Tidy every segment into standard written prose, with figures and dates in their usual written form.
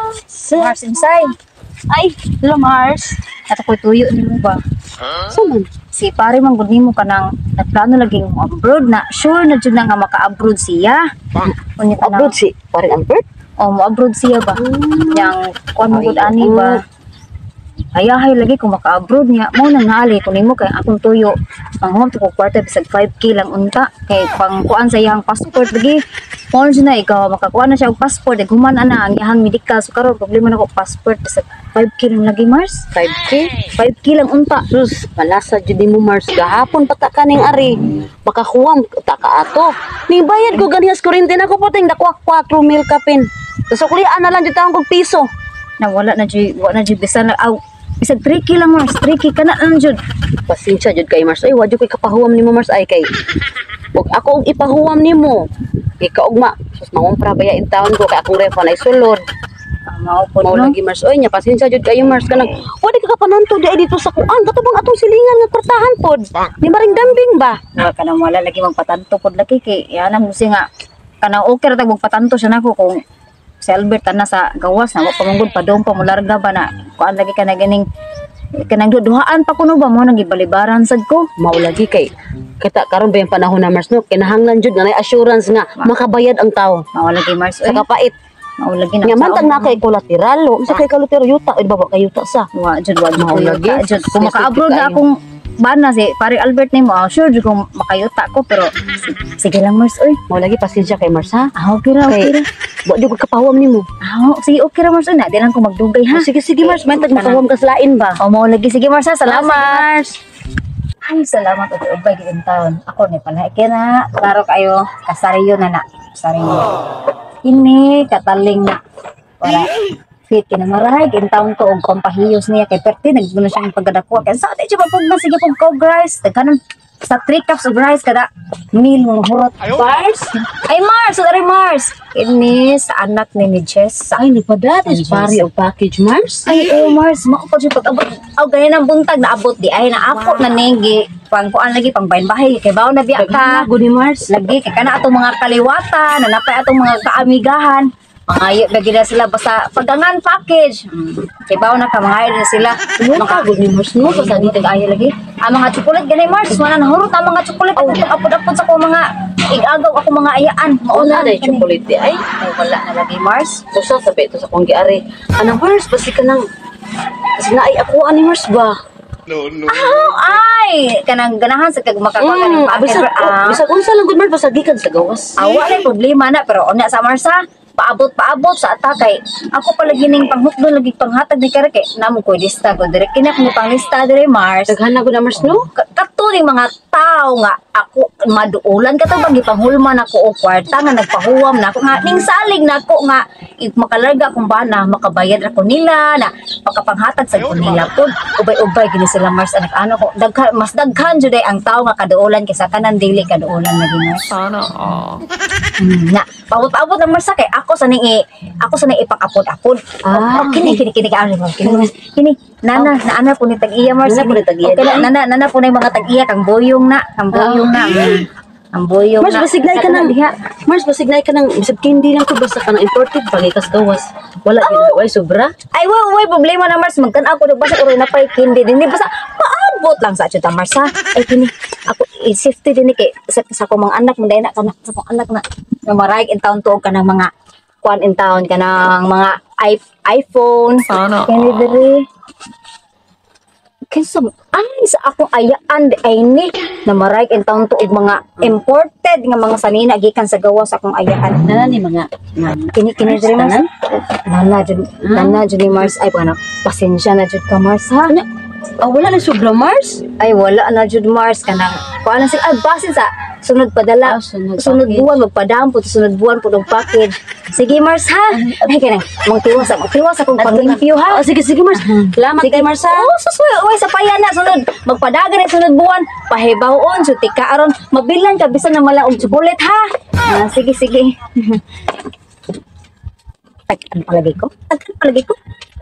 Mars insay. Ay, hello Mars. Ato ko'y tuyo nimo ba? Sa man? Si pare man gud nimo kanang nagplano lagi mo abroad na sure na jud na nga maka-abroad siya. Unya kanang Abroad si paring Albert? Oh, mo abroad siya ba? Yang kuan mo gud Ay, ani ba? Ayahay lagi kung maka-abroad niya. Mao nang naali ko nimo kay akong tuyo. Panghuwam to ko kwarta bisag 5K lang unta kay pang kuan sa iyang passport lagi. Mao na siya na ikaw makakuha na siya og passport, human ana ang iyang medical, so karon problema na ko passport, bisag 5K lang lagi, Mars. 5K? 5K lang unta. Sus, malasa jud nimo, Mars. Gahapon pa ta kaning ari. Makahuwam ta ka ato. Ning bayad ko ganihas kuryente na ko puting dakwak 4 mil kapin. Suklian na lang jud taon kog piso. Na wala na jud, wala na jud bisan aw bisag 3K lang, Mars, 3K kana lang jud. Pasensya jud kay Mars. Ay, wa jud koy kapahuwam nimo, Mars, ay kay. Ug ako og ipahuwam nimo. Ikaw ugma, sus, mangumpra ba ya in town ko kay akong refund ay sulod. Ah, mao po Mao no. lagi, Mars oy nya pasensya jud kayo, Mars, kanang wa di ka kapananto di ay dito sa kuan kato bang atong silingan nga kwartahan pod. Ni maring dambing ba? Wala ka nang wala lagi magpatanto pod lagi kay yan ang musi nga kanang okay ra tag magpatanto siya nako kung si Albert ana sa gawas na wa pa manggod pa dong pa mularga ba na kuan lagi ka na ganing kanang duhaan pa kuno ba mo nang gibalibaran sad ko. Mao lagi kay kita karon ba yung panahon na, Mars, no, kinahanglan jud nga nay assurance nga makabayad ang tao Mao lagi, Mars sa oy. Kapait. Mao lagi na. Nga man tag na kay collateral, unsa kay collateral yuta, ba ba kay yuta sa. Wa jud, wa jud Mao ko lagi. yuta jud kung Sige, maka-abroad na kayo. akong bana si pare Albert nimo, ah, sure jud kung makayuta ko pero sige lang, Mars oy. Mao lagi, pasensya kay Mars ha. Ah, okay ra, okay ra. Wa jud ko kapahuwam nimo. Ah, sige, okay ra, Mars oy, na di lang ko magdugay ha. Ha? Sige sige, Mars, man tag makahuwam ka sa lain ba. O mao lagi, sige Mars ha, salamat. Mars. Ay, salamat og ubay gid taon. Ako ni pala kaya na, klaro kayo, kasariyo na na. Kasariyo. Ini kataling na. Wala. Fit kina maray gid taon ko og pampahiyos niya kay perti nagbuno siya ang pagkadako. Kay sa di siya pagpugna, sige pug kog rice. Daghanon sa 3 cups of rice kada meal mo hurot. Mars. Ay Mars, sorry Mars. Ini sa anak ni Jess. Ay, nagpadatis pare og package, Mars. Ay, oh Mars, mao pa jud pag-abot. Aw ganyan ang buntag naabot di ay na ako na ningi pang kuan lagi pang bahin bahay kay bawo na biya ka. Daghan na ni Mars. Lagi kay kana atong mga kaliwatan, na napay atong mga kaamigahan. Mangayo lagi na sila basta pagangan package. Kay bawo na ka mangayo na sila. Maka gud ni Mars no, Basta dito ayo lagi. Ang mga chocolate gani Mars, wala na hurot ang mga chocolate. Ako apod-apod sa ko mga igagaw ako mga ayaan. Mao Wala na na chocolate di ay. Ay, wala na lagi, Mars. Susa sabi ito sa kong giari. Ana Mars, basi ka nang kasi naay ako ani Mars ba? No, no. Oh, ay, kanang ganahan sa kag makakuha ka ng package. Bisag Ah. bisag unsa lang gud Mars basta gikan sa gawas. Ah, wala yung problema na pero unya sa Marsa paabot paabot sa ata kay ako pala gining panghukdon lagi panghatag ni kare kay namo ko lista ko dire kini ako ni panglista dire, Mars. Daghan na gud na Mars no. Kato ning mga tao nga ako maduulan kato bang gipanghulman ako og kwarta nga nagpahuwam na ako nga ning salig na ako nga makalarga akong bana makabayad ra ko nila na makapanghatag sa ko nila pod ubay-ubay gini sila, Mars, anak ano ko daghan mas daghan jud ay ang tao nga kaduolan kaysa kanan dili kaduolan lagi, Mars. Sana all. Na, paabot-abot ang Mars kay ako sa ning ako sa ning ipang-apod-apod. Ah. Oh, kini kini kini kini kini kini nana naana po ni tag-iya, Mars. Nana po ni tag-iya. Okay, na, nana nana po na yung mga tag-iya kang boyong na, kang boyong na. Ang boyong Mars na. basig na ka nang Diha. Mars basig na ka nang bisag candy lang ko basta ka nang imported pagikas gawas. Wala gyud way sobra. Ay, wa way problema na, Mars, magtan-aw ko basta uro na pay kindi din basta paabot lang sa ato Mars ha. Ay kini ako i-safety din ni kay sa akong mga anak mo na kana sa akong anak na na maray in town tuog ka ng mga kuan in town ka ng mga iPhone. Sana Kini all. diri. Kinsa ay sa akong ayaan di ay ni na maray in town tuog mga imported nga mga sanina gikan sa gawas akong ayaan. Nana ni mga Kini kini diri, Mars. Tanan? Nana jud, nana jud ni Mars ay paano pasensya na jud ka, Mars ha. Ano? Ah, wala na sobra, Mars? Ay wala na jud, Mars, kanang kuan lang ay basin sa sunod padala. Ah, sunod Sunod package. buwan magpadampot, sunod buwan pud og package. Sige Mars ha. Ay kanang mangtiwas akong pang-review ha. Oh, sige sige Mars. Salamat kay Mars ha. Oh, sus, uy, uy, sa paya na, sunod. Magpadagan na sunod buwan. Pahibawon, so tika aron. Mabilan ka, bisan na mala og chocolate, ha? Ah, sige, sige. Tag-an palagi ko? Tag-an palagi ko?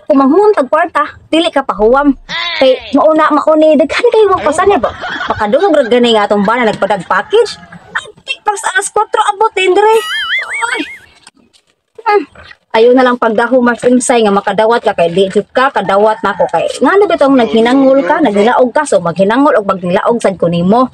Kung manghuwam tag kwarta, dili ka pahuwam. Kay mauna mauni daghan kayo magpasan ba? Makadungog ra gani nga atong bana nagpadag package. Antik pa sa alas 4 abot din dire. Ay. Ayo na lang pagdaho, Mars Imsay, nga makadawat ka kay di jud ka kadawat nako kay ngano bitong naghinangol ka, nagnilaog ka, so maghinangol og magnilaog sad ko nimo.